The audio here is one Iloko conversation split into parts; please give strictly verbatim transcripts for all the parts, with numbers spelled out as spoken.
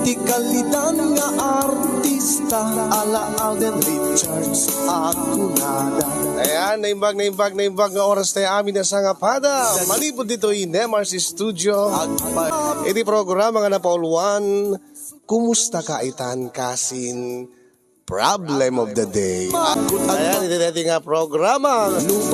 Ti kalidan nga artista, ala Alden Richards a kunada. Ayan, naimbag, naimbag, naimbag nga oras tayo amin nga sangapada. Manipud ditoy Nemar's Studio. Iti programa nga napauluan, Kumusta ka itan kasin Problem of the Day. Ayan, iti daytoy nga programa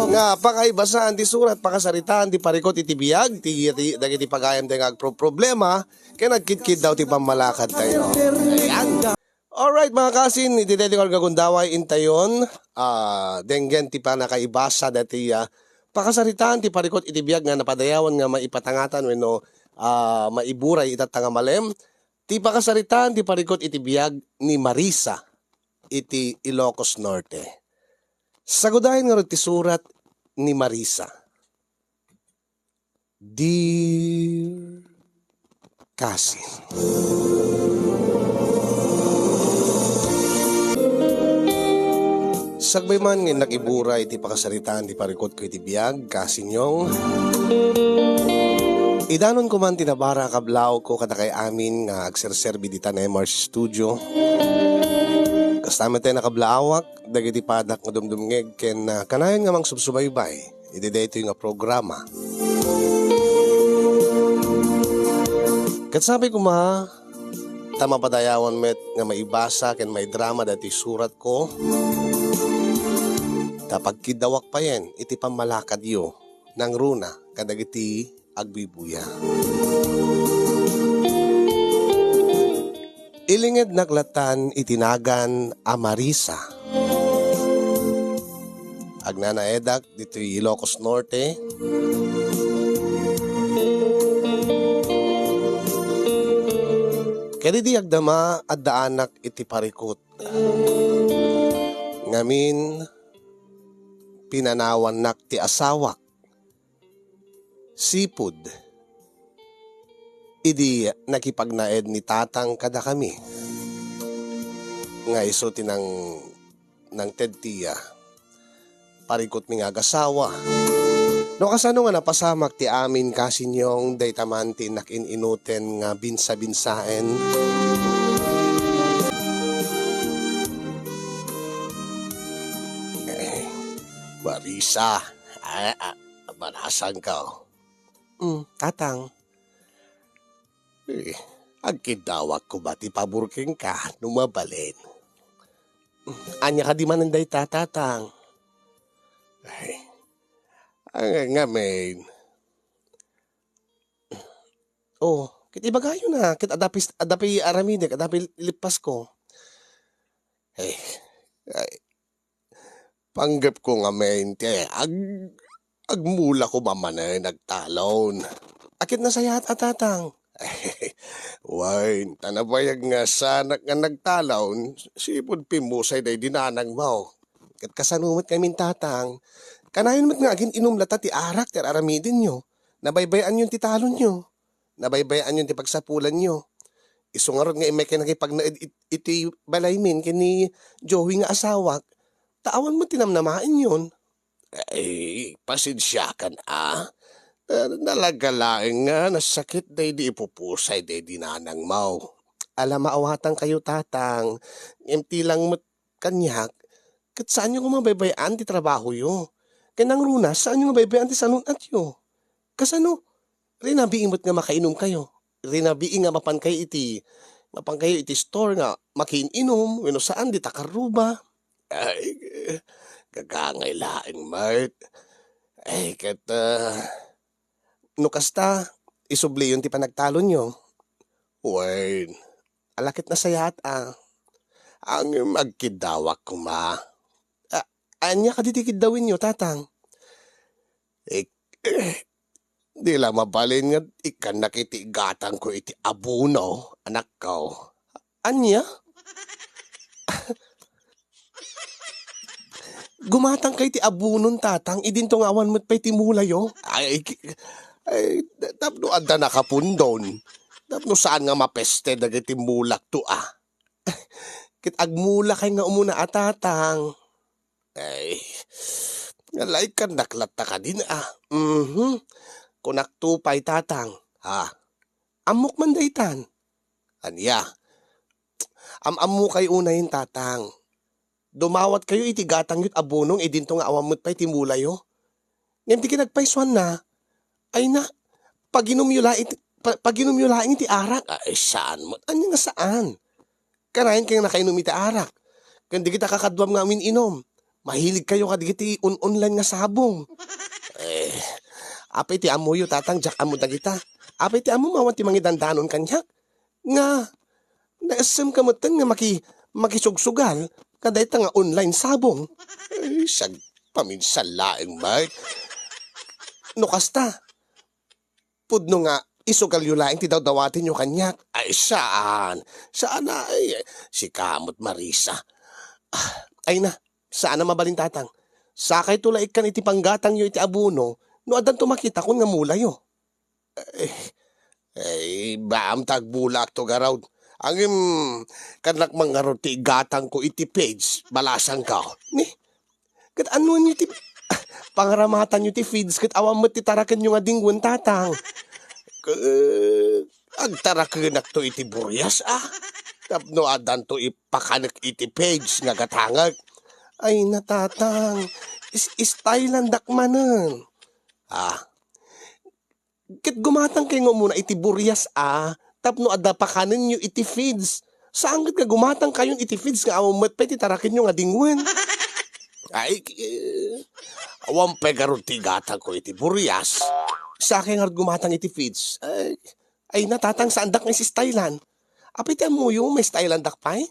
nga pakaibasaan ti surat, pakasaritaan ti parikut iti biag, ti, ti, dagiti pagayam tayo nga agproproblema, ken agkitkiddaw ti pammalakad tayo. Ayan. Alright, mga kasin, iti daytoy nga gundaway intayon, ah, denggen ti pannakaibasa daytoy, ah, pakasaritaan ti parikut iti biag nga napadayawan nga maipatangatan wenno, ah, maiburay itatta nga malem. Ti pakasaritaan ti parikut iti biag ni Marisa iti Ilocos Norte. Sagudayen ngarud ti surat ni Marisa. Dear Kasin. Sakbay man nga innak iburay ti pakasaritaan ti parikutko iti biag, Kasin Yong. Idanonko man ti nabara a kablaaw ko kadakay amin nga agserserbi dita Nemar's Studio. Kasta met tayo nakablaawak, dagiti padak nga dumdumngeg ken, ah, kanayon nga mangsubsubaybay iti daytoy nga programa. Ket sapay koma, ta mapadayawan met nga maibasa ken maidrama daytoy suratko, ta pagkiddawak payen iti pammalakadyo nangruna kadagiti agbuybuya. Ilingednak latan iti nagan a Marisa. Agnanaedak ditoy Ilocos Norte. Ket idi agdama, addaanak iti parikut. Ngamin, pinanawannak ti asawak. Sipud idi nakipagnaed ni tatang kadakami nga isu ti nang-, nangted ti, ah, parikutmi nga agasawa. No kasano nga napasamak ti amin, Kasin Yong, dayta man ti innak in-inuten nga binsa-binsaen. Eh, Marisa, ah, ah, Manasankaw. Mm, tatang. Eh, agkiddawak koma ti pabor kenka no mabalin. Ania kadi manen dayta, tatang? Ay, ang ngamin. Oh, ket ibagayo na, ket adda pis-, adda pay aramidek, adda pay lippasko. Eh, ay, Panggepko ngamin ti ag-, agmula koma manen agtalon. Ket nasayaat a, tatang. Wen, ta nabayag nga saanak nga nagtalon, sipud pimmusay daydi nanangmo. Ket kasano met ngamin, tatang? Kanayon met nga agin-inum lata ti arak ti ar-aramidenyo. Nabaybay-anyon ti talonyo. Nabaybay-anyon ti pagsapulanyo. Isu ngarud nga immay kay nakipagnaed it-, iti balaymin ken ni Joey nga asawak, ta awan met ti namnamaenyon. Ay, pasensiakan a. Eh, nalaga laeng nga nasakit daydi ipupusay daydi nanangmo. Ala, maawatangkayo, tatang. Ngem ti lang met kaniak, ket saanyo nga mabaybay-an ti trabahoyo. Ken nangruna, saanyo nga baybay-an ti sanun-atyo. Kasano? Rinabii met nga makainumkayo. Rinabii nga mapankayo iti, mapankayo iti store nga makiin-inum wenno saan dita karruba. Ay, gagangay laeng met. Ay, ket, ah, no kasta, isubliyon ti panagtalonyo. Wen, ala ket nasayaat a. Ngem agkiddawak koma. A-, ania kadi ti kiddawenyo, tatang? Ik-, eh, di la mabalin nga ikkannak iti gatangko iti abono, anakko. Ania? Gumatangkayo ti abonon, tatang, idinto nga awan met pay ti mulayo? Ay, ki-, ay, tapno adda nakapundon. Tapno saan nga mapeste dagiti mulakto, a. Ket agmulakay nga umuna a, tatang. Ay, nga laikkannak latta kadin, a. Mhm. Kunakto pay, tatang. Ha? Ammok man daytan. Ania? Am-ammokayo unayen, Tatang. Dumawatkayo iti gatangyo ti abono nga idinto nga awan met pay ti mulayo. Ngem ti kinagpaysuanna, ay na, paginumyo laeng iti, pa-, paginumyo laeng iti arak. Ay, saan met. Ania nga saan? Kanayon kay nakainom iti arak. Ken dagita kakaduam nga amin-inom. Mahiligkayo kadagiti un-online nga sabong. Eh, apay ti ammoyo, Tatang, diak ammo dagita. Apay ti ammom awan ti mangidandanon kaniak? Nga, naissemka metten nga maki-, makisugsugal kadayta nga online sabong. Ay, sagpaminsan laeng, Mike. No kasta, pudno nga isugalyo laeng ti dawdawatenyo kaniak. Ay, saan. Saan, ay, sika met, Marisa. Ah, ay na, saan a mabalin, Tatang. Sakayto la ikkan iti panggatangyo iti abono no addanto makitakon nga mulayo. Eh, eh, baam ta agbulaakto garud. Ngem, kannak man ngarud ti igatangko iti feeds, balasangko. Ni, ket aniayo ti, pangaramatanyo ti feeds ket awan met ti tarakenyo nga dingwen, Tatang. Ket agtarakenakto iti burias, a. Tapno addanto ipakanek iti feeds nga gatangek. Ay na, Tatang, is-, styleandak manen. Ah, ket gumatangkayo nga umuna iti burias, a, tapno adda pakanenyo iti feeds. Saan ket nga gumatangkayon iti feeds nga awan met pay ti tarakenyo nga dingwen. Ay, eh, awan pay garud ti igatangko iti burias. Sakay ngarud gumatang iti feeds. Ay, ay na, Tatang, saandak nga is-stylean. Apay ti ammoyo, ma-styleandak pay?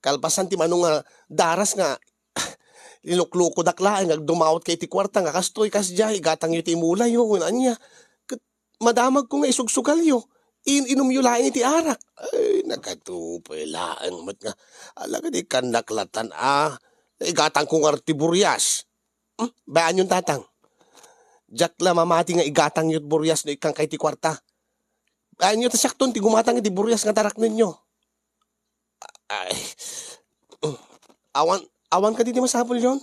Kalpasan ti mano nga daras nga Linuklukodak laeng nga agdumawat ka iti kuarta nga kastoy, kasdiay, igatangyo ti imulayo, wenno ania. Ket madamagko nga isugsugalyo, in-inumyo laeng iti arak. Ay, nagadu pay laeng met nga, alagad ikkannak latan a, igatangko ngarud ti burias. Hmm, bayaanyon, Tatang. Diak la mamati nga igatangyo ti burias no ikkanka iti kuarta. Bayaanyo ta siakton ti gumatang iti burias nga taraknenyo. Ay. Awan, awan kadi ti masapulen?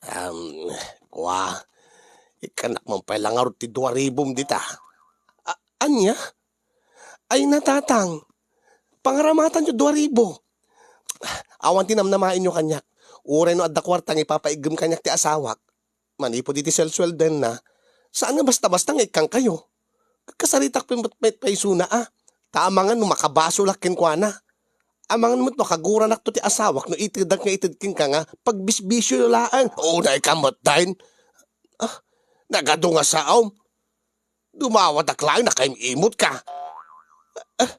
Um, kua, ikkannak man pay la ngarud ti dua ribom dita. A-, ania? Ay na, Tatang. Pangaramatanyo dua ribu. Awan ti namnamaenyo kaniak. Uray no adda kuarta nga ipapaiggem kaniak ti asawak. Manipud iti suelsueldoenna, saan nga basta-basta nga ikkankayo. Kasaritak pay met, met pay isuna a. Ta amangan no makabasolak kenkuana. Amangan met no kaguranakto ti asawak no itedak nga ited kenka nga pagbisbisioyo laeng. Unayka met, Dain. Ah, nagadu nga saom. Dumawatak laeng nakaim-imutka. Ah,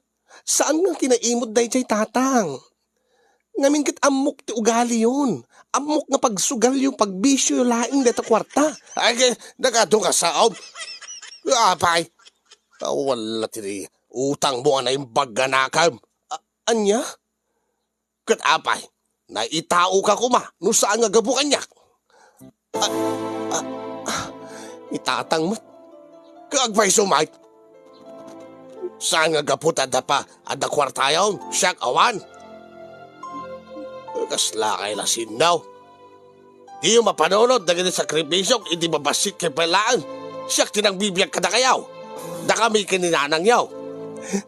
saan nga kinaimut daydiay, Tatang? Ngamin ket ammok ti ugaliyon. Ammok nga pagsugalyo, pagbisioyo laeng dayta kuarta. Ay, eh, nagadu nga saom. Apay, wala ti utangmo a naimbag nga nakem. A-, ania? Ket apay, naitaoka koma no saan nga gapu kaniak? Ah, ah, ah, ni Tatang met. Ket agpayso, Mike. Saan nga gapu ta adda pa, adda kuartayon, siak awan? Kasla kay la sinnaw. Diyo mapanunot dagiti sakripisio iti babassit ken pelaen. Siak ti nangbibiag kadakayo. Dakami ken ni nanangyo.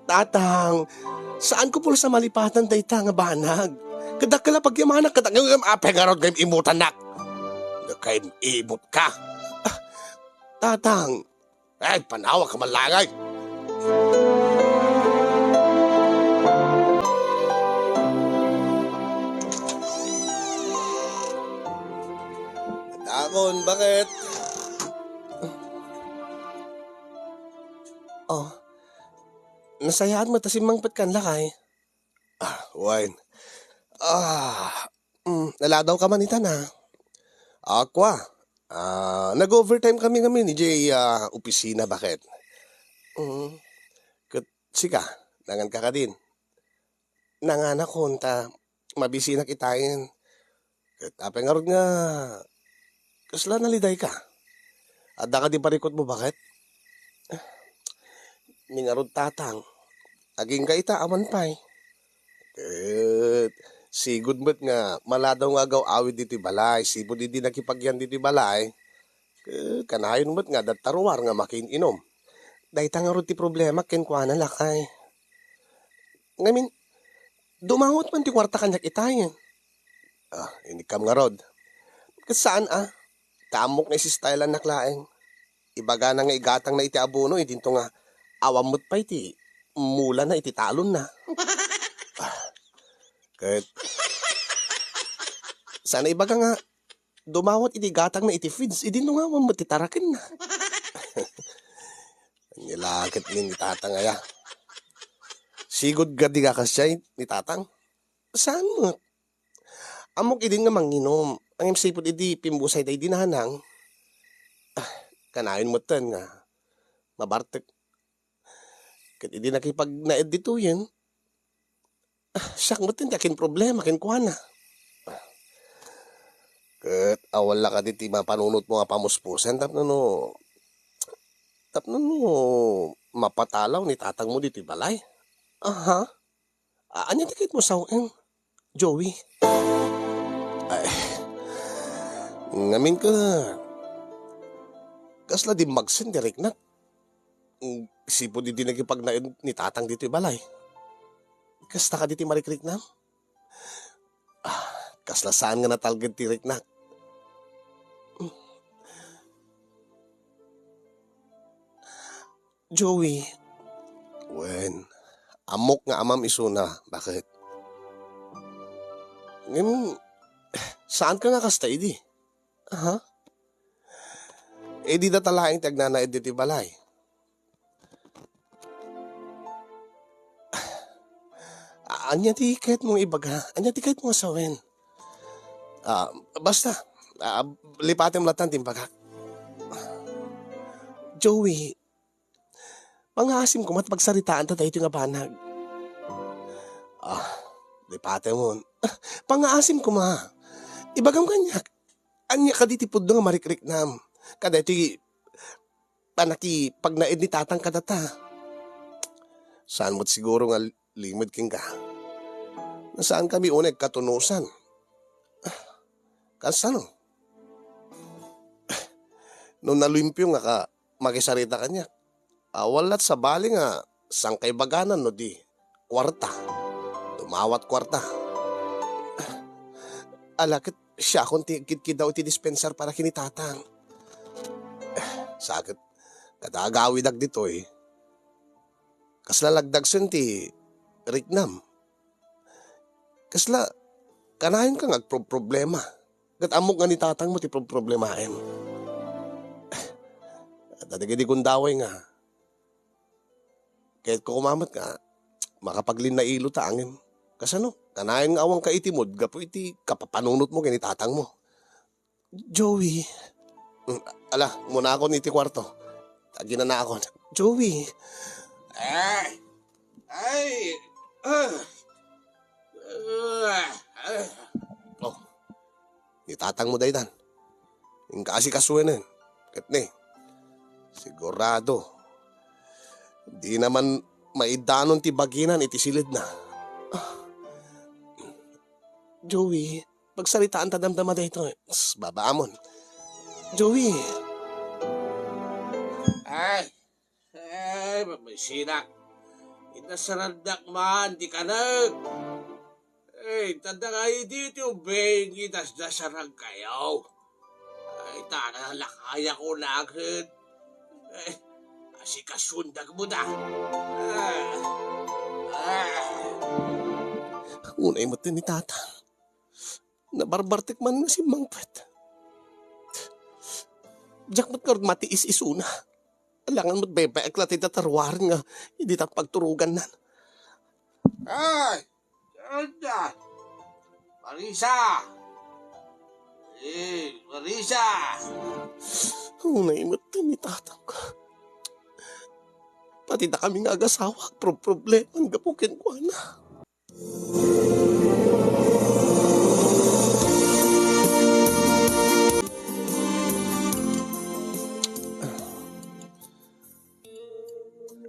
Tatang, saanko pulos a malipatan dayta nga banag. Ket dakkel a pagyamanak kadakayo ngem apay ngarud nga im-imutannak? Nakaim-imutka. Ah, Tatang, Ay, panawak ka man laeng. Dakon, bakit? Oh, nasayaan mo ta simmangpet kan lakay? Ah, wen. Ah, mm, naladaw ka man itan a. Akua, ah, nag-overtime kami ngamin idiay, ah, opisina, bakit? Mm. Ket sika, nangan ka kadin? Nanganakon ta mabisinak itayen. Ket apay ngarud nga kasla nalidayka? Adda kadi parikutmo, bakit? Ni ngarud, Tatang, agingga ita awan pay. Ket sigud met nga maladaw nga agaw-awid ditoy balay, sipud idi nakipagyan ditoy balay, ket kanayon met nga adda ruar nga makiin-inom. Dayta ngarud ti problemak kenkuana, lakay. Ngamin, dumawat man ti kuarta kaniak itay. Ah, inikkam ngarud. Ket saan a, ta ammok nga isistaylannak laeng. Ibagana nga igatangna iti abono, idinto nga awan met pay ti mulana iti talonna. Ah, ket saan a ibaga nga dumawat iti gatangna iti feeds, idinto nga awan met ti tarakenna. Ania la ket ni, ni Tatang aya? Sigud nga di nga kasdiay ni Tatang? Saan met? Ammok idin nga manginom. Ngem sipud idi pimbusay daydi nanang, ah, kanayon metten nga mabartek. Ket idi nakipagnaed ditoyen, ah, siak metten ti akin problema kenkuana. Ket awan la kadi ti mapanunotmo nga pamuspusen tapno no, tapno no mapatalaw ni tatangmo ditoy balay? Aha. A-, ania ti kayatmo sawen, Joey? Ay, ngamin ka, kasla dimmagsen ti riknak. Mm, sipud idi nakipagnaed ni tatang ditoy balay. Kasta kadi ti marikriknam? Ah, kasla saan nga natalged ti riknak. Joey. Wen, ammok nga amam isuna. Bakit? Ngem, saan ka nga kasta idi? Aha. Eh, di data laeng ti agnanaed ditoy balay. A-, ania ti kayatmo nga ibaga? Ania ti kayatmo nga sawen? Ah, basta, ah, lipatem latan ti imbagak. Joey, pangaasim koma ti pagsaritaan ta daytoy nga banag. Ah, lipatemon. Ah, pangaasim koma. Ibagam kaniak, ania kadi ti pudno nga marikriknam kadaytoy panakipagnaed ni tatang kadata? Saan met siguro nga limed kenka? Saan kami unay agkatunosan? Kasano? No nalimpio nga ka-, makisarita kaniak, awan lat sabali nga saan ka ibaganan no di kuarta. Dumawat kuarta. Ala ket siakon ti agkidkidaw iti dispensar para ken ni tatang. Sa ket kada agawidak ditoy, kasla lagdagsen ti riknam. Kasla, kanayon ka nga agproproblema. Ket ammok nga ni tatangmo ti proproblemaem. Dagiti gundaway nga, kayatko koma met nga makapaglinnailo ta ngem. Kasano? Kanayon nga awan ka itimod gapu iti kapapanunotmo ken ni tatangmo. Joey. Mm, ala, munakon iti kuarto. Aginanaakon. Joey. Ay! Ay! Ah! Ah! Ah! Oh, ni tatangmo daytan. Inka asikasuenen. Ket ni, sigurado, di naman maidanon ti baginan iti silidna. Ah. Joey, pagsaritaan ta damdama daytoy. Ss, babaamon. Joey. Ay, ay, mamaysina. Inasaragdak man ti kanek. Ay, tanda nga idi ti ubing, inasdasarag kayo. Ay, tara, lakaya ko na agad. Ay, asikasuendak mo da. Ah, ah. Unay met ni tata. Nabarbartek man nga simmangpet. Diak met ngarud matiis isuna. Alangan met bebek la ti tataruaren nga idi ta pagturogannan. Ay! Anda? Marisa! Eh, Marisa! Unay met ni tatang ko. Pati dakami nga agasawa, pro-, problema gapu kenkuana.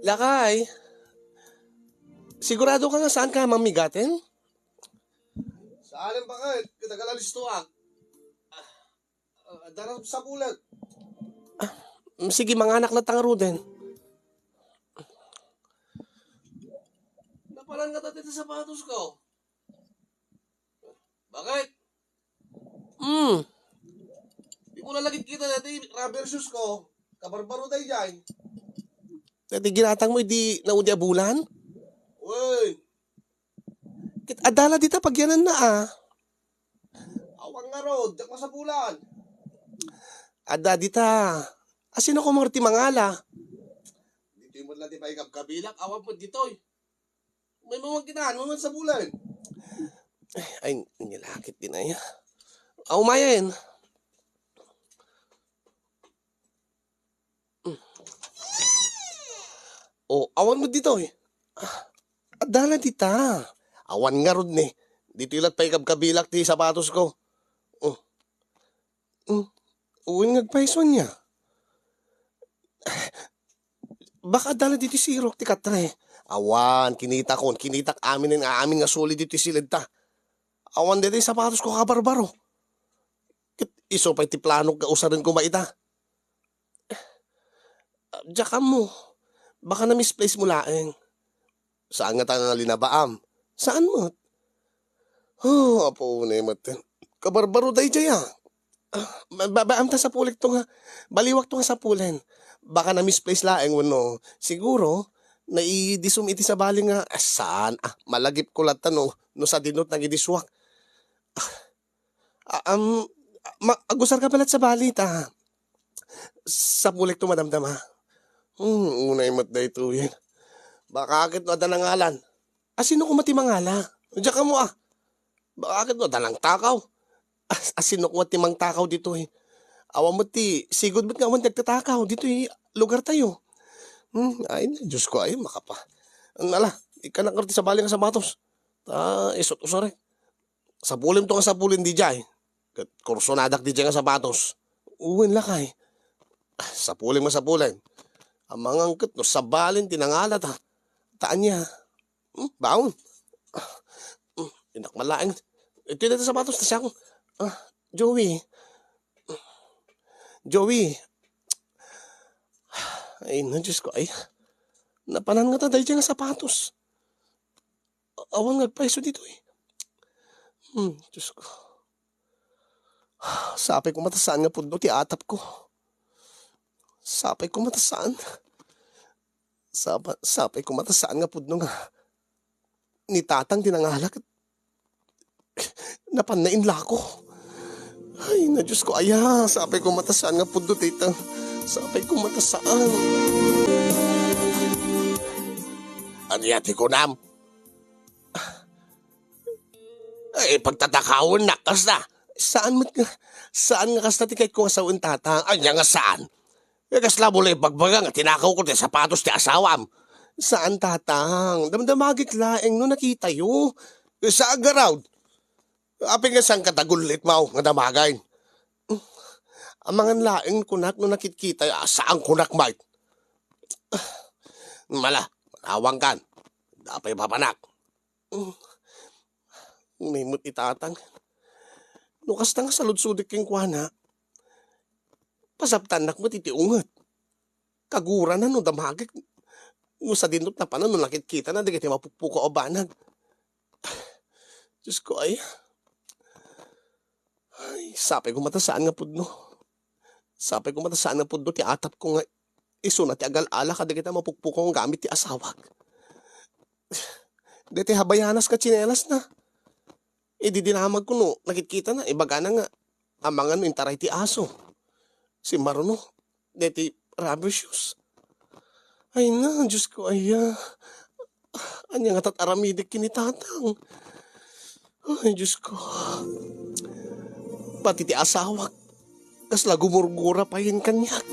Lakay, sigurado ka nga saan ka mamigaten? Saan pa ka, kadagala listuak. Ah, darang sa bulag. Ah, sige, manganak na tangaruden. Palan nga dati ti sapatos ko. Bakit? Hmm. Di ko na lagi kita dati rubber shoes ko. Kabarbaro tayo dyan. Dati ginatang mo, di naudi a bulan? Uy. Kit adala dita pagyanan na, ah. Awan nga rod, diak masapulan. Adda dita. Asino ko ti mangala? Ditoy mo lang ti paikabkabilak, awan po ditoy. May mawag kita, ano man sa bulan? Ay, nilakit din ay. Aw, mayen. O, awan mo ditoy. Ah, adala dita. Awan nga rod ni. Ditoy lat paikabkabilak ti sapatos ko. Oh. Hmm. Uy, nga agpayso ania. Baka adala ditoy sirok ti katre. Awan, kinitakon, kinitak amin nga amin nga suli ditoy siled ta. Awan ditoy sapatos ko kabarbaro. Ket isu pay ti planok nga usaren ko mayta. Diak ammo. Baka na-misplace mo laeng. Saan nga ta nga linabaam? Saan met? Oh, apo, unay met. Kabarbaro daydiay, ah. Ah, ba-, ba-, baam ta sapulek to nga. Baliwak to nga sapulen. Baka na-misplace laeng wenno. Siguro, naidisum iti sabali nga, ah, saan? Ah, malagip ko latta no, no sadinot nagidiswak. Ah, ah, am, ma-, agusar ka pala sabali ta. Sapulek to madamdama. Hmm, unay met daytoyen. Baka ket no adda nangalan. Asino koma ti mangala? Diak ammo, ah. Baka ket no adda nangtakaw. As-, asino koma ti mangtakaw ditoy? Awan met ti sigud met nga awan ti agtatakaw ditoy lugar tayo. Hmm, ay, Diyos ko, ay, makapa. Ala, ikkanak ti sabali nga sapatos. Ta, isut-usarek. Sapulem to nga sapulem didiay. Ket kursonadak didiay nga sapatos. Uwen lakay. Sapulem nga sapulem. Amangan ket no sabalen ti nangalata. Ta ania? Hmm, baon. Hmm, inak malaeng. Ito na sapatos ta siya. Ah, Joey. Joey. Ay, na, Diyos ko, ay. Napanan nga ta daydiay nga sapatos. Awan nga agpayso ditoy. Hmm, Diyos ko. Sapay ko matasaan nga pudno ti atap ko. Sapay ko matasaan. Sapa-, sapay ko matasaan nga pudno nga ni Tatang ti nangala ket napan na inlako. Ay, na Diyos ko, aya, sapay ko matasaan nga pudno dayta. Sapay ko matasaan. Ania ti kunam? Ay, pagtatakawen nak, kasta. Saan met nga, saan nga kasta ti kayat ko nga sawen, Tatang? Ania nga saan? Eh, kasla mo la ibagbaga nga tinakaw ko ti sapatos ti asawam? Saan, Tatang. Damdamagek laeng no nakitayo. Eh, sa agaraw. Apay nga saan ka tagullit mo nga damagay? Amangan laeng kunak no nakitkita, ah, saan kunak, Mike? Mala, awang kan. Apay papanak. Unay met ni Tatang. No kasta nga saludsodek kenkuana, pasaptannak met iti unget. Kagurana no damagek. No sadinot napanan no nakitkitana dagiti mapukpukaw a banag. Diyos ko, ay. Ay, sapay ko matasaan nga pudno. Sapay ko matasaan nga pudno ti atap ko nga isuna ti agal-ala kadagiti mapukpukaw nga gamit ti asawak. Deti habayanas nga tsinelas na. Idi dinamag ko no, nakitkita na, ibagana nga, amangan no intaray ti aso. Si Maruno, deti rubber shoes. Ay na, Diyos ko, aya. Ania nga tat-aramidek ken ni Tatang? Ay, Diyos ko. Pati ti asawak, kasla gumurgura payen kaniak.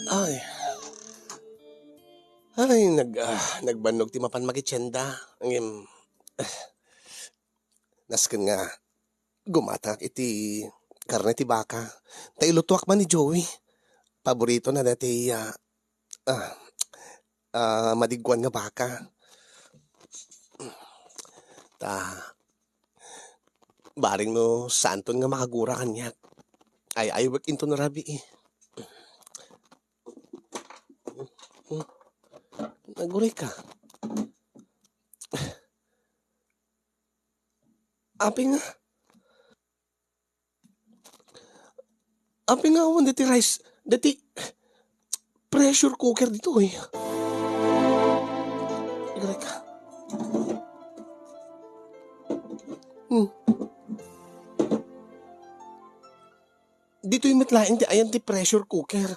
Ay. Ay, nag-, ah, nagbannog ti mapan makitienda. Ngem, ah, nasken nga gumatangak iti karne ti baka. Ta ilutuak man ni Joey. Paboritona dayta, ah, ah, ah, madigguan nga baka. Ta, Bareng no saanton nga makagura kaniak. Ay-aywek inton rabii. Nagurayka. Apay nga, apay nga awan deti rice, deti pressure cooker ditoy. Nagurayka. Hmm. Ditoy met laeng ti ayan ti pressure cooker.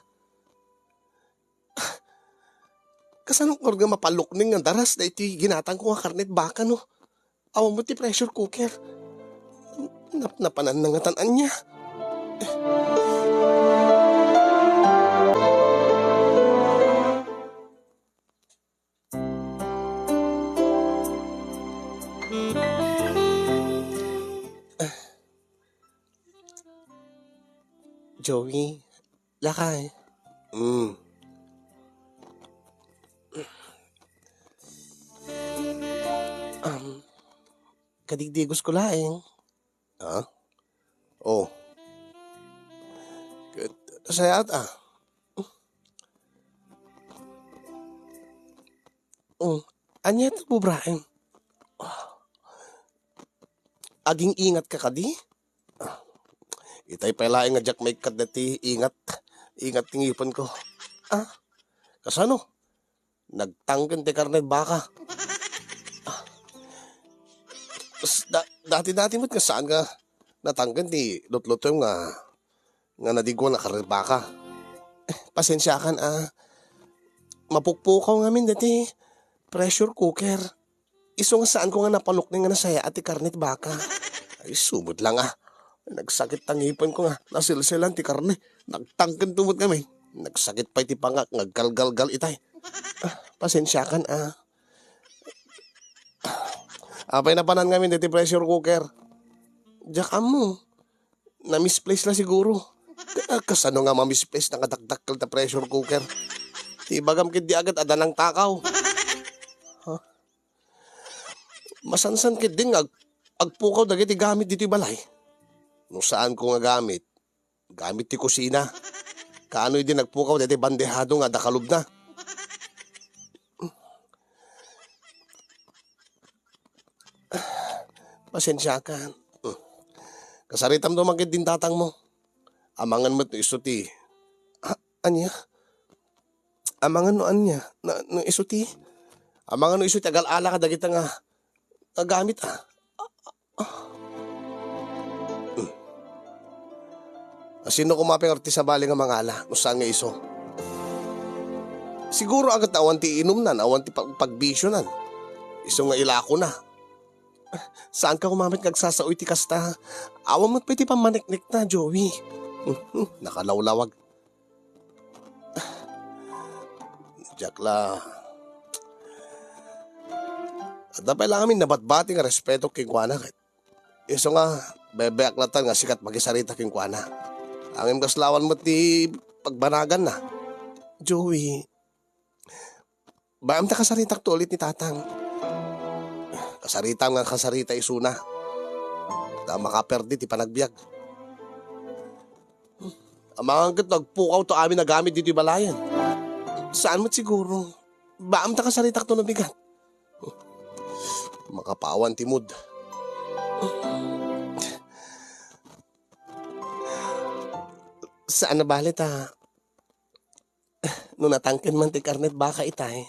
Kasano ngarud nga mapalukneng nga daras daytoy ginatangko nga karnet baka, no? Awan met ti pressure cooker. Napnapanan na ngatan ania. Joey, lakay. Mm. Um, kadigdigos ko laeng. Ha? Oh. Ket, sayaat, ah. Oh, ania ti bubraem? Aging-ingat ka kadi? Itay pay laeng nga diak maikkat dati ingat. Ingat ti ngipenko. Ah, kasano? Nagtangken ti karne baka. Ah. S-, da-, dati-dati met nga saan nga natangken ti lutlutoem nga, nga nadigwan a karne baka. Eh, pasensiakan, ah. Mapukpukaw ngamin dati pressure cooker. Isu nga saanko nga napalukneng nga nasayaat ti karne ti baka. Ay, subot lang, ah. Nagsakit ta ngipenko nga nasilsilan ti karne. Nagtangken tumot kami. Nagsakit pay ti pangak nga aggalgalgal itay. Ah, pasensiakan, ah. Apay napanan ngamin diti pressure cooker? Diak ammo. Na-misplace la siguro. Ka-, kasano nga ma-misplace nga dakdakkel ta pressure cooker? Ti ibagam ketdi a ket adda nangtakaw. Ha? Masansan ketdin nga ag-, agpukaw dagiti gamit ditoy balay. No saanko nga gamit, gamit ti kusina. Kaano idi nagpukaw daytoy bandehado nga adda kalubna? Pasensiakan. Hmm. Kasaritam to man ketdin tatangmo. Amangan met no isu ti, ah, ania? Amangan no ania? Na, no isu ti? Amangan no isu ti agal-ala kadagita nga, nga gamit, ah. Hmm. Asino koma pay nga ti sabali nga mangala no saan nga isu? Siguro a ket awan ti inumnan, awan ti pag-, pagbisionan. Isu nga ilakona. Saanka koma met nga agsasaoy ti kasta. Awan met pay ti pammaneknekna, Joey. Hmm, nakalawlawag. Diak la. Adda pay la ngamin nabatbati nga respeto kenkuana ket isu nga bebeak latta nga sikat makisarita kenkuana. Ngem kasla awan met ti pagbanaganna. Joey, baam ta kasaritakto ulit ni Tatang. Kasaritam nga kasarita isuna. Ta makaperdi ti panagbiag. Amangan ket nagpukaw to amin a gamit ditoy balayen. Saan met siguro? Baam ta kasaritakto no bigat. Makapawan ti mood. Saan a bale ta no natangken man ti karnet baka itay.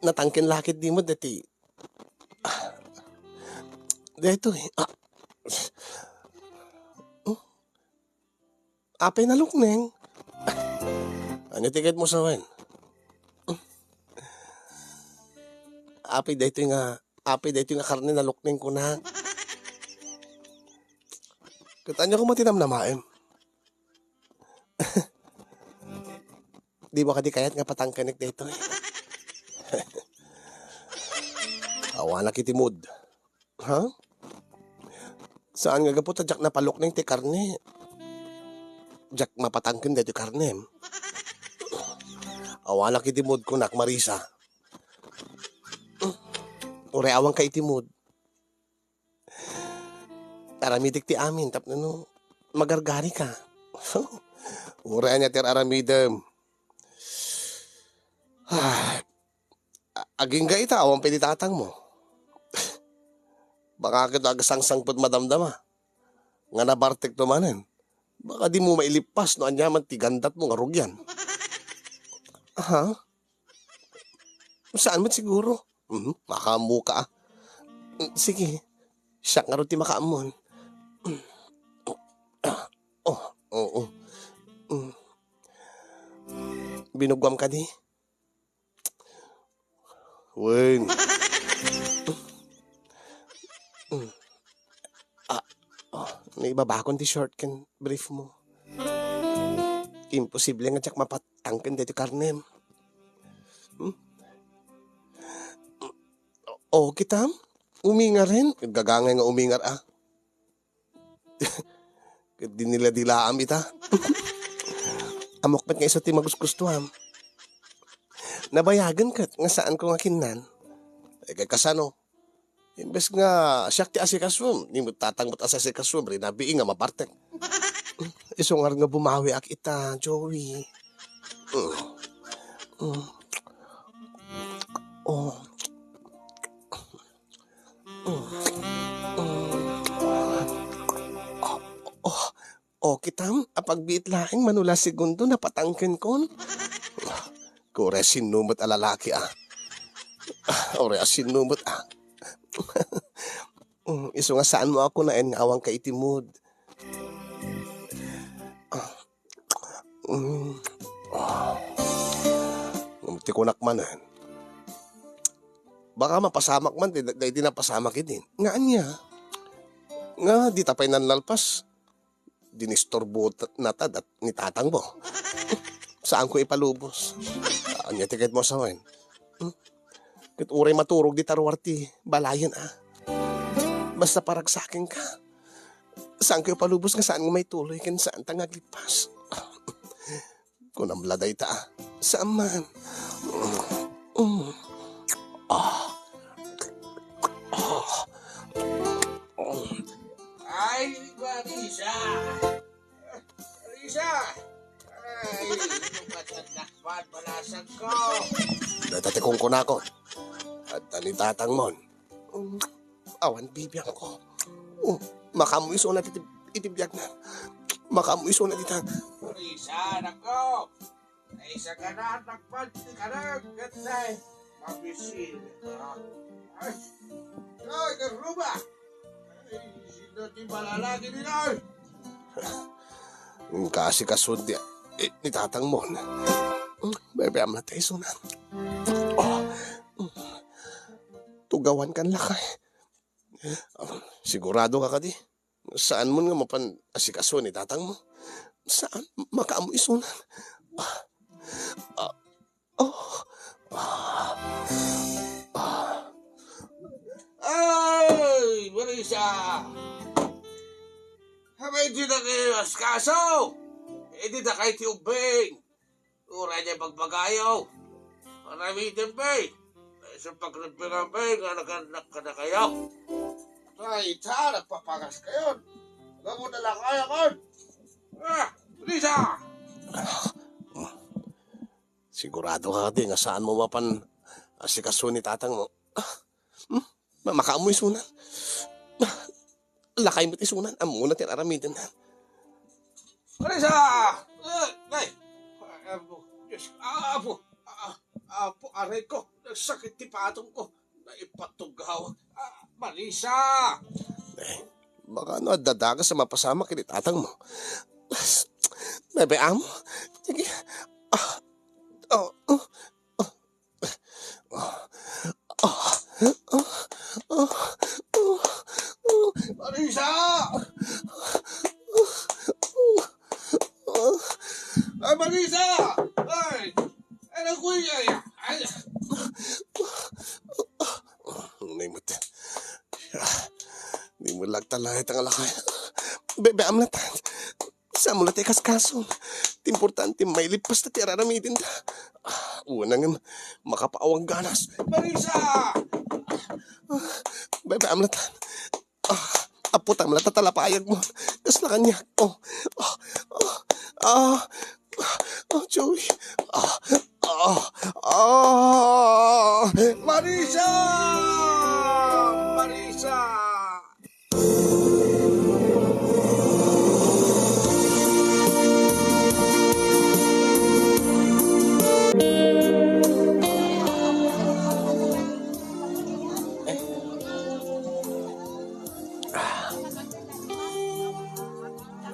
Natangken la ketdi met deti. Daytoy. Ah. Oh. Apay nalukneng? Ania ti kayatmo sawen? Apay daytoy nga, apay daytoy nga karne nalukneng kunak. Ket ania koma ti namnamaem? Dimo kadi kayat nga patangkenek daytoy? Awanak iti mood. Ha? Saan nga gapu ta diak napalukneng ti karne? Diak mapatangken daytoy karnem. Awanak iti mood kunak, Marisa. Uray awanka iti mood. Aramidek ti amin tapno no magargarika. Uray ania ti aramidem. Ah, a-, agingga ita, awan pay ni tatangmo. Baka ket agasangsangpet madamdama nga nabartekto manen. Baka dimo mailippas no ania man ti gandatmo nga rugian. Aha. Saan met siguro? Mhm, makaammoka, ah. Mm, sige. Siak ngarud ti makaammon. Mm. Ah, oh, oo. Mm. Binuggoam kadi? Wen. Mm. Ah, oh, naibabakon ti short ken brief mo. Imposible nga diak mapatangken daytoy karnem. Hmm? O, kitam? Umingaren? Gagangay nga umingar, ah. Ket diniladilaam ita. Ammok met nga isu ti magusgustoam. Nabayagen ket nga saanko nga kinnan. Eh, kay kasano? Imbes nga siak ti asikaso, ni mo tatang met asikaso, rinabii nga mabartek. Isu ngarud nga bumawiak ita, Joey. Mm. Mm. Oh. Mm. Mm. Oh, oh. O, kitam, apagbiit laeng mano la segundo, napatangkenkon. Uray sinno met a lalaki, ah. Uray a sinno met, ah. Mm, isu nga saanmo a kunaen nga awanka iti mood. Ah. Mm. Ah. Ngem ti kunak manen, baka mapasamak man, di, di, di napasamak idi. Nga ania? Nga, di ta pay nanlalpas. Dinisturbo ta-, nata dat-, ni tatangmo. Saanko ipalubos. Ania ti kayatmo a sawen? Hmm? Ket uray maturog dita ruar ti balayen, ah. Basta paragsakenka. Saanko ipalubos nga saan nga maituloy ken saanta nga aglippas. Kunam la dayta, ah. Saan man. Mm. Ah. Ah. Ay, Marisa! Marisa! Ay, lumatandak man, balasag ko! Dayta ti kunkunakon. Adda ni tatangmon. Mm. Awan bibiangko. Oh, makaammo isunat iti, iti biagna. Makaammo isunat ita. Marisa, nako! Ay, sagana, takpan ti karag, ket nay, mabisin. Ay, ay, karuba! Ay, sino ti malalaki ni Noy? Inkaasikasod ti, eh, ni tatangmon. Hmm, bebe, amna tayo isunat. Oh, hmm. Tugawankan lakay. Sigurado ka kadi? Saanmon nga mapan asikaso ni tatangmo? Saan? Makaammo isunan. Ah. Ah. Oh. Ah. Ah. Ay, Marisa! Habay, di na kayo asikaso! Eh, di na kayo ti ubing! Uray diay bagbagayo. Aramiden, bay. Isu pagribbiran, bay, nga naganak kadakayo. Ay, ita, nagpapangas kayon. Gamo na lang kaya kon. Ah, Lisa! Sigurado ka, di, nga saanmo mapan asikaso ni tatangmo? Ah, hmm? Ma-, makaammo isunan. Lakay met isunan, ammona ti aramiden. Marisa! Eh, ay! Apo, Diyos, Apo! Ah, Apo, aray ko! Nagsakit ti patong ko! Naipatugawak! Ah, Marisa! Eh, baka no adda dakes a mapasamak iti tatangmo. Bebe, amo? Sige. Ah, oh, oh. Marisa! Ay, Marisa! Ay! Ay, nakuya! Ay! Ni mo, ni mo lagtalay tang lakay. Bebe, amlatan. Saan mo la ti kaskason? Ti importante, mailipas ta ti araramidenta. Ah, una nga makapaawang ganas. Marisa! Bebe, amlatan. Ah, aputam la tatalapayag mo. Kasla kaniak. Oh, oh, oh, ah, oh, Joey. Ah, ah, ah, Marisa! Marisa!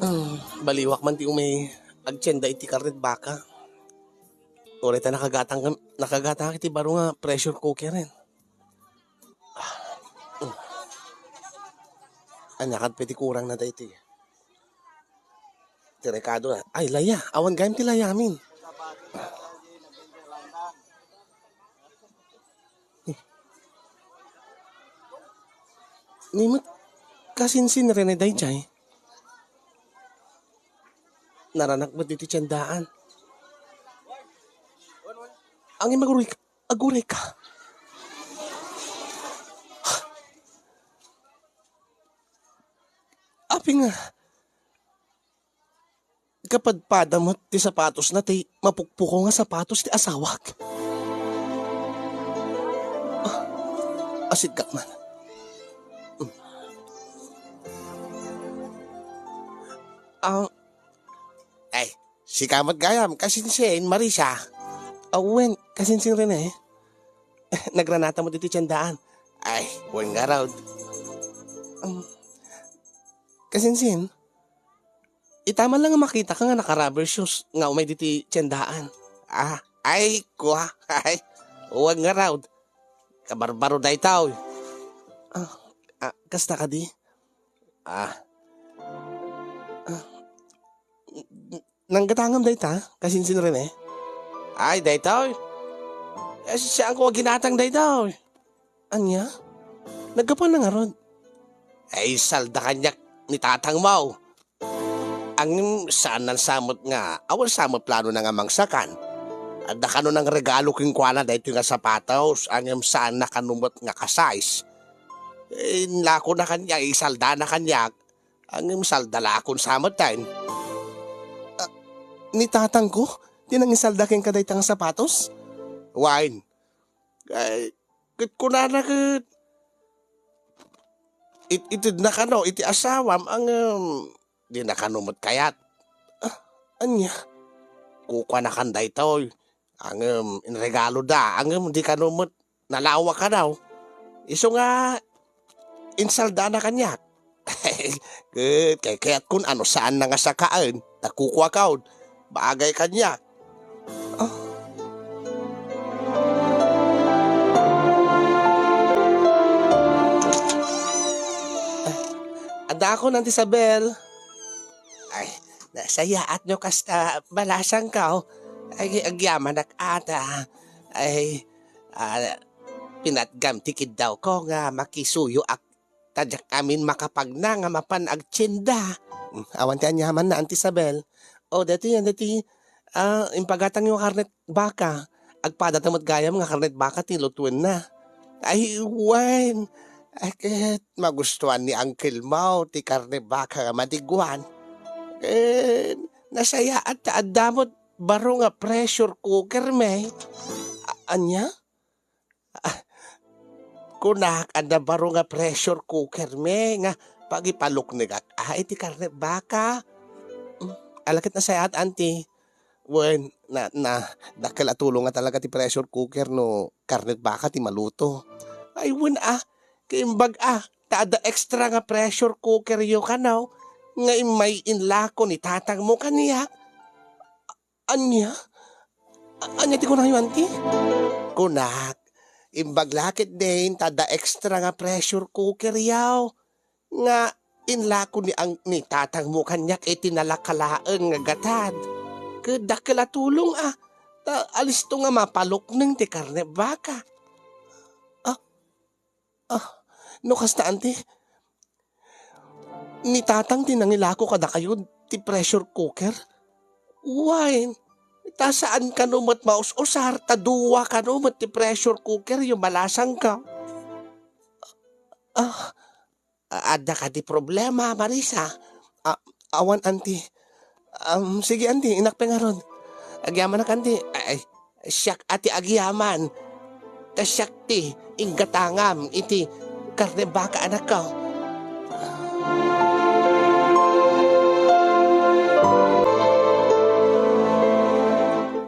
Ah, baliwak man ti umay agtienda iti karned baka. Uray ta nakagatang, nakagatang iti baro nga pressure cooker, eh. Ah, mm. Ania ket pay ti kurangna daytoy? Ti rekado na. Ay, laya. Awan gayam ti layamin. Ni met kasinsin Rene daydiay. Naranak met iti tiendaan. Angin maguruy ka. Aguray ka. Apay nga, kapadpada met ti sapatosna ti mapukpukaw nga sapatos ti asawak. Ah, asiddek man. Mm. Ah, Ay, sika met gayam, kasinsin, Marisa. Ah, wen, kasinsin Rene. Nagranata met iti tiendaan. Ay, wen ngarud. Um, kasinsin, ita man lang nga makitaka nga naka-rubber shoes nga umay diti tiendaan. Ah, ay, kua, ay, wen ngarud. Kabarbaro daytoy. Ah, ah, kasta kadi? Ah. Ah. Nanggatangam dayta, kasinsin Rene? Ay, daytoy. Eh, saanko a ginatang daytoy. Ania? Naggapuanna ngarud? Ay, salda kaniak ni tatangmo. Ngem saanna sa met nga, awan sa met planona nga mangsakan. Adda kano nang regalo kenkuana daytoy nga sapatos, ngem saanna kano met nga ka-size. Eh, inlakona kaniak, isaldana kaniak. Ngem salda la a kon sa met dayta. Ah, ni tatangko ti nangisalda kenka dayta nga sapatos? Wen. Ay, ket kunana ket, it-, itedna kano iti asawam, ngem dina kano met kayat. Ah, ania? Kukuanakan daytoy. Ngem inregaloda, ngem di kano met nalawa kano. Isu nga insaldana kaniak. Ket kaykayatkon a no saanna nga sakaen, ta kukuakon. Bagay kaniak. Ah. Adakon, Auntie Isabel. Ay, nasayaat no kasta balasangko. Ay, agyamanak ata. Ay, ah, pinatgam ti kiddawko nga makisuyoak ta diak amin makapagna nga mapan agtienda. Hmm, awan ti aniamanna, Auntie Isabel. O, daytoy, daytoy, ah, impagatangyo a karned baka. Agpadata met gayam nga karned baka ti lutuenna. Ay, wen. Ay, ket magustuan ni Uncle Mau ti karned baka nga madigwan. Ket nasayaat ta adda met baro nga pressure cooker, me. A-, ania? Ah, kunak, adda baro nga pressure cooker, me, nga pagipaluknegak, ah, iti karned baka. Mm, ala ket nasayaat, Auntie. Wen, na, na, dakkel a tulong nga talaga ti pressure cooker no karned baka ti maluto. Ay, wen, ah, kaimbag, ah, ta adda extra nga pressure cooker yo kano, nga immay inlako ni tatangmo kaniak. Ania? A-, ania ti kunayo, Auntie? Kunak, imbag la ketdin ta adda extra nga pressure cooker yaw, nga inlako ni ang-, ni tatangmo kaniak iti nalaka laeng nga gatad. Ket dakkel a tulong, ah, ta alisto nga mapalukneng ti karne baka. Ah, Ah, no kasta, Auntie, ni tatang ti nangilako kadakayo ti pressure cooker? Wen, ta saan kano met maus-usar, ta dua kano met ti pressure cooker yo balasangko. Ah, a-, adda kadi problema, Marisa? Ah, awan, anti. Um, sige, anti, innak pay ngarud. Agyamanak, anti. Ay, siak a ti agyaman. Ta siak ti inggatangam iti karne baka, anakko.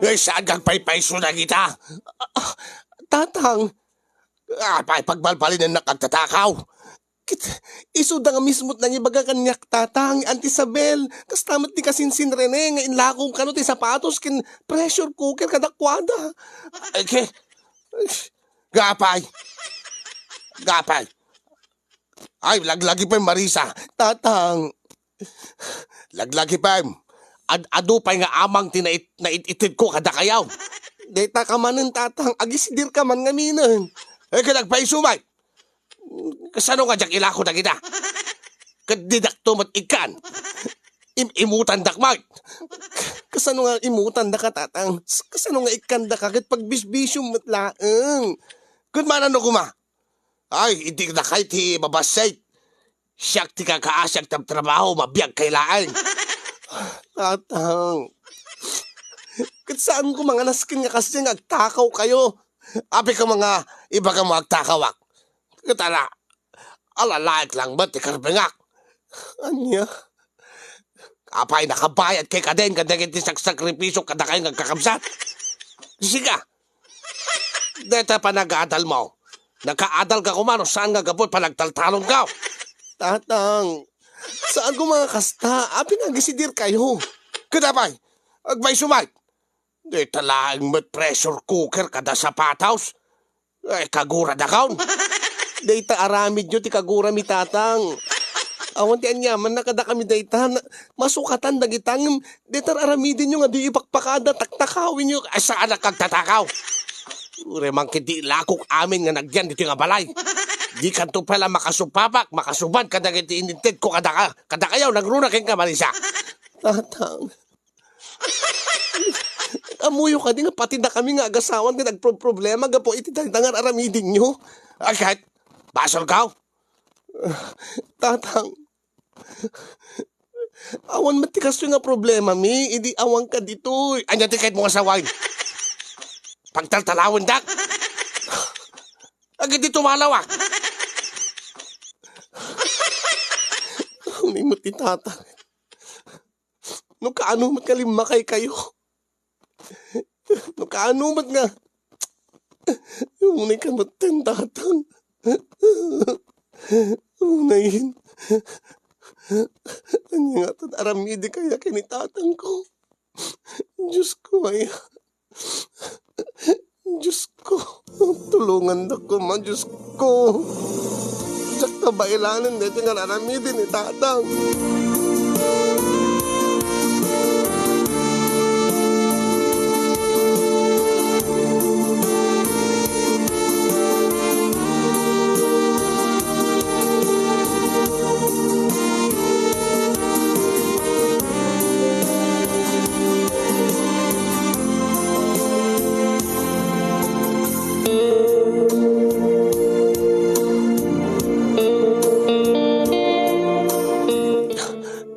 Ay, saan kang paypayso na kita? Ah, Tatang. Ah, pay, pagbalbalinennak agtatakaw. Ket isuda nga mismo't nangibaga kaniak, Tatang, Auntie Isabel. Kasta met ti kasinsin Rene nga inlakong kano ti sapatos ken pressure cooker kadakuada. Ay, ke? Gapay. Gapay. Ay, laglagi pay, Marisa. Tatang. Laglagi pay. Ad-, adu pay nga amang ti nait-, nait-itedko kadakayaw. Dayta ka manen, Tatang. Agisidir ka man ngaminen. Eh, kadagpay sumay. Kasano nga diak ilako dagita? Ket didakto met ikkan. Im-, imutandak met. Kasano nga imutandaka, Tatang? Kasano nga ikkandaka ket pagbisbisyom met laeng? Ket manano koma? Ay, idi dakay ti babassit. Siak ti kakaasi agtabtrabaho, mabiag kay laeng. Tatang. Ket saan ko manganasken nga kasdiay nga agtakaw kayo? Apay ka mga ibaga mo agtakawak? Ket ala, alalaek lang met ti karbengak. Ania? Apay, nakabayad kay kadin kadagiti saksakripisyo kadakay nga agkakabsat? Siga, deta panag-aadal mo. Nakaadal ka koma no saan nga gapu panagtaltalon ka. Tatang, saan ko mga kasta? Apay nga agisidir kayo? Kadapay, agpayso met. Dayta laeng met pressure cooker kada sapatos. Ay, kagura dakon. Dayta aramidyo ti kagurami, Tatang. Awan ti aniamanna kadakami dayta. Na-, masukatan dagita ngem dayta aramidinyo nga di ipakpakada, taktakawinyo. Ay, saan a kagtatakaw? Uray man ket di lakok amin nga nagyan ditoy nga balay. Dikanto pay la makasupapak, makasubad kadagiti inintedko kadaka-, kadakayaw, nagruna kenka, Marisa. Tatang. Ammoyo kadi nga pati dakami nga agasawan ti nagproproblema gapu iti dayta nga ar-aramidinyo? Ay, ket, basolkaw? Tatang, awan met ti kastoy nga problemami, idi awanka ditoy. Ania ti kayatmo nga sawen? Pagtaltalawendak? Agidi tumalaw, ah. Unay met ti Tatang. No kaano met nga limmakay kayo? No kaano met nga, unay ka met ten, Tatang. Unay. Ania nga tan aramidi kaya ken ni Tatang ko? Diyos ko, ay. Diyos ko, tulongandak koma, Diyos ko. Diak ta bailanen daytoy nga ar-aramiden ni Tatang.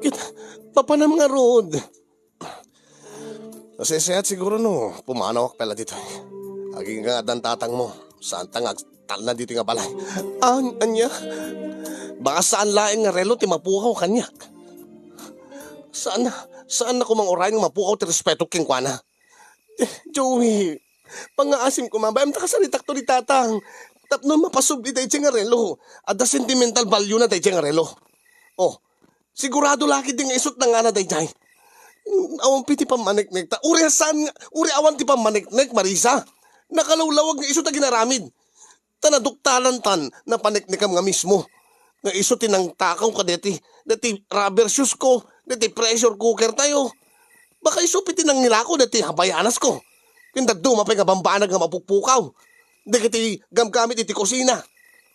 Ket, mapanam ngarud. Nasisiat siguro no pumanawak pay la ditoy. Agingga nga addan tatangmo, saanta nga agtalna ditoy nga balay. An-, ania? Baka saan laeng nga relo ti mapukaw kaniak. Saan, saan na koma nga uray nga mapukaw ti respetok kenkuana. Eh, Joey, pangngaasim koma, bay-am ta kasaritakto ni Tatang. Tapno mapasubli daydiay nga relo. Adda sentimental value na daydiay nga relo. Oh, sigurado la ketdi nga isut' nangana daydiay. Awan pay ti pammaneknek ta. Uray saan nga, uray awan ti pammaneknek, Marisa. Nakalawlawag nga isut' a ginaramid. Ta naduktalan tan napaneknekam nga mismo nga isu ti nangtakaw kadaytoy, daytoy rubber shoes ko, daytoy pressure cooker tayo. Baka isu pay ti nangilako daytoy habayanasko. Ken dadduma pay nga bambanag nga mapukpukaw dagiti gamgamit iti kusina.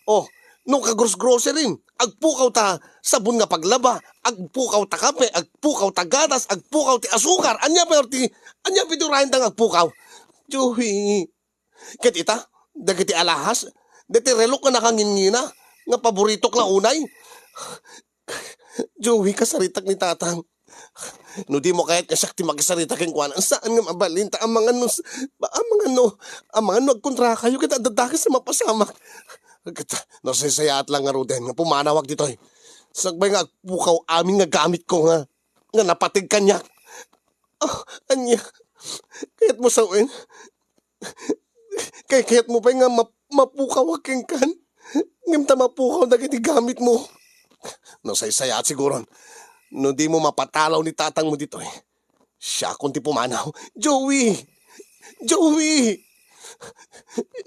Oh, no ka-gros-grocery, agpukaw ta sabon nga paglaba, agpukaw ta kape, agpukaw ta gatas, agpukaw ti asukar. Ania pay ti, ania pay ti urayen ta nga agpukaw? Joey, ket ita, dagiti alahas, dagiti relok nga nakangingina, nga paboritok la unay. Joey, kasaritak ni Tatang. No dimo kayat nga siak ti makisarita kenkuana, saan nga mabalin ta amangan no s-, ba-, amangan no, amangan no agkontrakayo ket adda dakes a mapasamak. Ket nasaysayaat la ngaruden nga pumanawak ditoy. Sakbay nga agpukaw amin nga gamitko nga, nga napateg kaniak. Oh, ania? Kayatmo sawen? Kay kayatmo pay nga map-, mapukawak kenkan? Ngem ta mapukaw dagiti gamitmo. Nasaysayaat siguron. No dimo mapatalaw ni tatangmo ditoy, siakon ti pumanaw. Joey! Joey!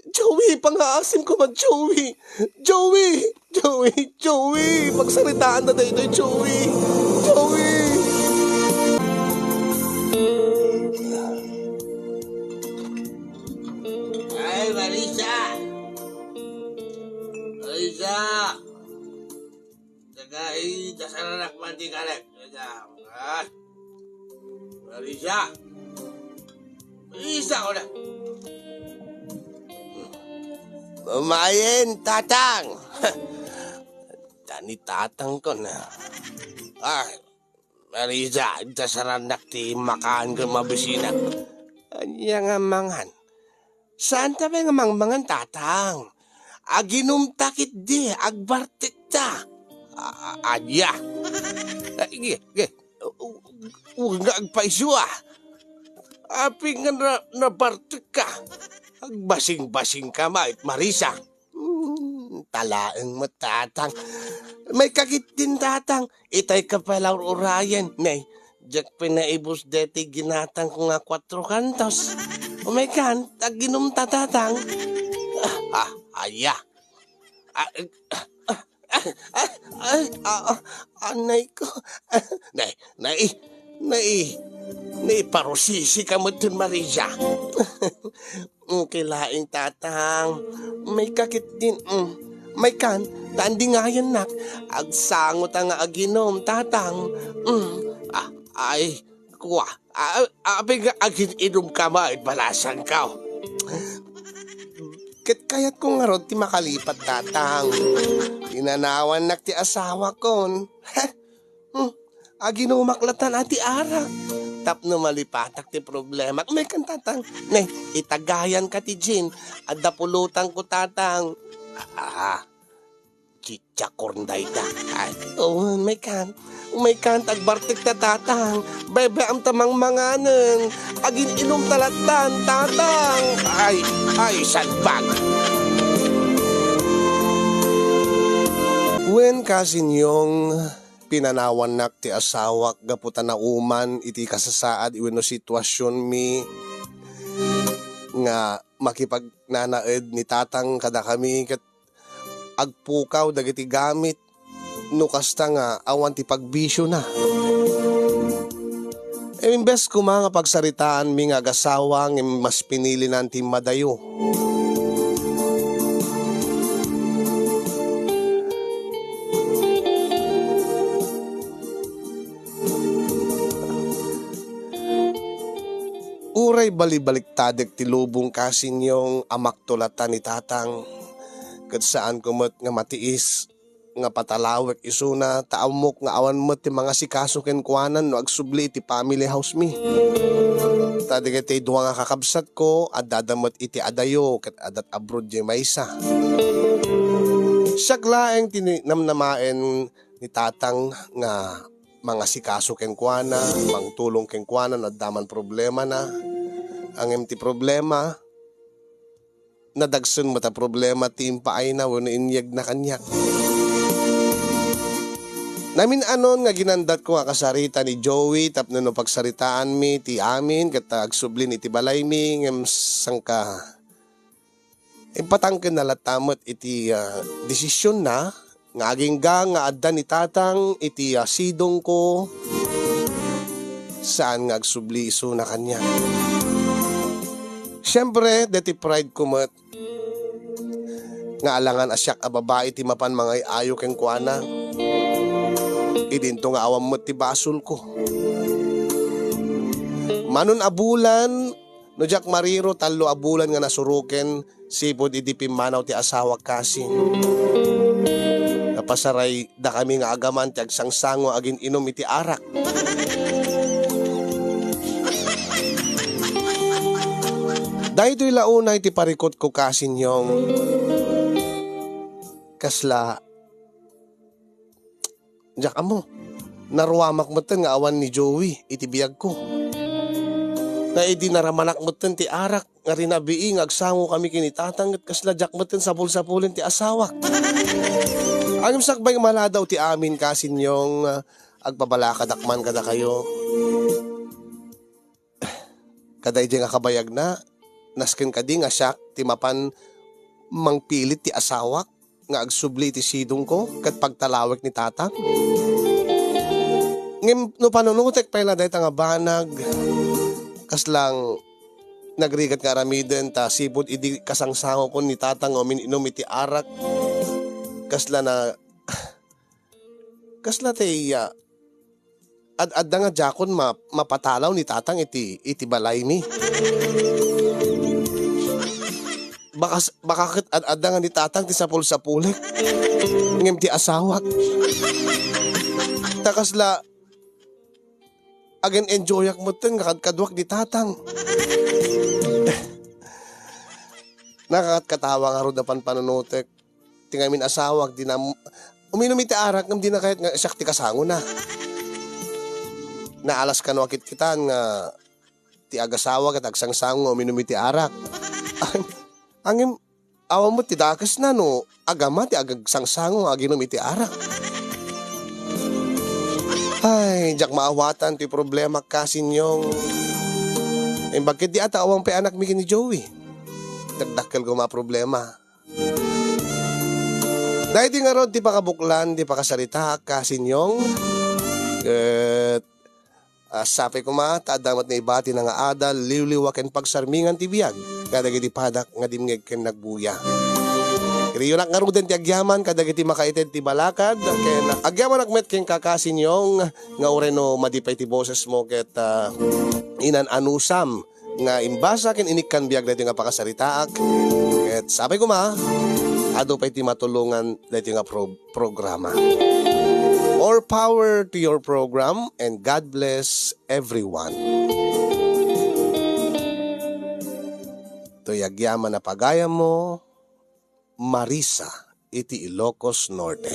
Joey, pangaasim koma, Joey! Joey! Joey! Joey! Pagsaritaanda daytoy, Joey! Joey! Ay, Marisa! Marisa! Taga, eh, dasaranak man ti kalek. Kaya, ah. Marisa. Marisa ko na. Mamayen, tatang. Tani tatang ko na. Ah, Marisa, dasaranak ti makan ko mabisinak. Anya nga mangan? Saan ta pay nga mangmangan, tatang? Aginumta ketdi, agbartekta. A-, a-, ania? Ay, ge, ge. U-, u-, nga agpayso, ah. Apay nga na-, nabartekka? Agbasing-basing ka, mait Marisa. Hmm, talaeng mo, tatang. May kakit din, tatang. Itay ka pala urayen, ne. Diak pinaibus deti ginatang ko nga kuatro kantos. Umay kan, aginumta, tatang. Ah, ah, aya. Ah, ah, ah, ah, ah, ah, anay ko. Ah, nay, nay, nay, nay, parusisi ka mo dun, Maria. Okay laeng, tatang. May kakit din, mm. May kan, ta andingayannak. Agsango ta nga aginom, tatang. Mm. Ah, ay, kua. Ah, ah, apay nga agin-inom ka man, balasang ka. Ket kayat ko ngarud ti makalipat, tatang. Pinanawannak ti asawakon. Hmm, aginumak latan a ti arak. Tapno malipatak ti problema. May kan, tatang. Ne, itagayan ka ti gin. Adda pulutan ko, tatang. Ah, chichakorn dayta. Ay, oh, may kan. May kan, tagbartek ta, tatang. Bebe, am tamang manganen. Agin-inom ta latan, tatang. Ay, ay, salbag. Wen, kasinyong, pinanawannak ti asawak gapu ta nauman iti kasasaad wenno situasionmi nga makipagnanaed ni tatang kadakami ket agpukaw dagiti gamit no kasta nga awan ti pagbisiona. Imbes koma nga pagsaritaanmi nga agasawa, ngem mas pinilinan ti madayo. Uray balibaliktadek ti lubong, kasinyong, amakto latan ni tatang, ket saanko met nga matiis nga patalawek isuna, ta ammok nga awan met ti mangasikaso kenkuana no agsubli iti family house mi. Ta dagiti dua nga kakabsatko, addada met iti adayo ket addat abroad diay maysa. Siak laeng ti ni-, namnamaen ni tatang nga mangasikaso kenkuana, mangtulong kenkuana no adda man problemana. Ngem ti problema, nadagsen met a problema ti impaayna wenno inyegna kaniak. Namin-anon nga ginandatko nga kasarita ni Joey tapno no pagsaritaanmi ti amin ket agsublin iti balaymi, ngem sangka impatangkenna latta met iti, ah, desisionna nga agingga nga adda ni tatang iti, ah, sidongko, saan nga agsubli isuna kaniak. Siempre, deti pride ko met nga alangan a siak a babai ti mapan mangay-ayo kenkuana. Idinto nga awan met ti basolko. Manon a bulan, no diak mariro, tallo a bulan nga nasuroken, sipud idi pimmanaw ti asawak kasi. Pasaraydakami nga agaman ti agsangsango agin-inum iti arak. Daytoy la unay ti parikutko, kasinyong. Kasla, diak ammo. Naruamak metten nga awan ni Joey iti biagko. Nga idi naramanak metten ti arak nga rinabii nga agsangokami ken ni Tatang, ket kasla diak metten sapul-sapulen ti asawak. Ngem sakbay nga maladaw ti amin, kasinyong, agpabalakadak man kadakayo. Kada idiay nga kabayagna, nasken kadi nga siak ti mapan mangpilit ti asawak nga agsubli iti sidongko ket pagtalawek ni Tatang? Ngem no panunutek pay la dayta nga banag, kasla nagrigat nga aramiden ta sipud idi kasangsangokon ni Tatang nga umin-inum iti arak, kasla na, kasla ti, ah, ad-adda nga diakon ma-, mapatalaw ni Tatang iti, iti balaymi. Bakas-, baka ket ad-adda nga ni Tatang ti sapul-sapulek, ngem ti asawak. Ta kasla agen-enjoyak metten nga kadkaduak ni Tatang. Nakakatkatawa ngarud a panpanunutek. Ti ngamin asawak, di na, uminum iti arak, ngem di na kayat nga siak ti kasangona. Naalas kano a kitkitan nga ti agasawa ket agsangsango nga uminum iti arak. Ngem, awan met ti dakesna no agama ti agagsangsango nga aginum iti arak. Ay, diak maawatan ti problema, kasinyong. Imbag ket di ata awan pay anakmi ken ni Joey. Dakdakkel koma a problema. Daydi ngarud ti pakabuklan ti pakasaritaak, kasinyong. Ket, ah, sapay koma ta adda met naibati nga adal, liwliwa ken pagsarmingan ti biag kadagiti padak nga dimngeg ken nagbuya. Iriyonak ngaruden ti agyaman kadagiti makaited ti balakad, ken agyamanak met kenka, kasinyong, nga uray no madi pay ti bosesmo ket, ah, inan-anusam nga imbasa ken inikkan biag daytoy nga pakasaritaak. Ket sapay koma, adu pay ti matulongan daytoy nga pro-, programa. More power to your program and God bless everyone. Toy agyaman a pagayammo, Marisa, iti Ilocos Norte.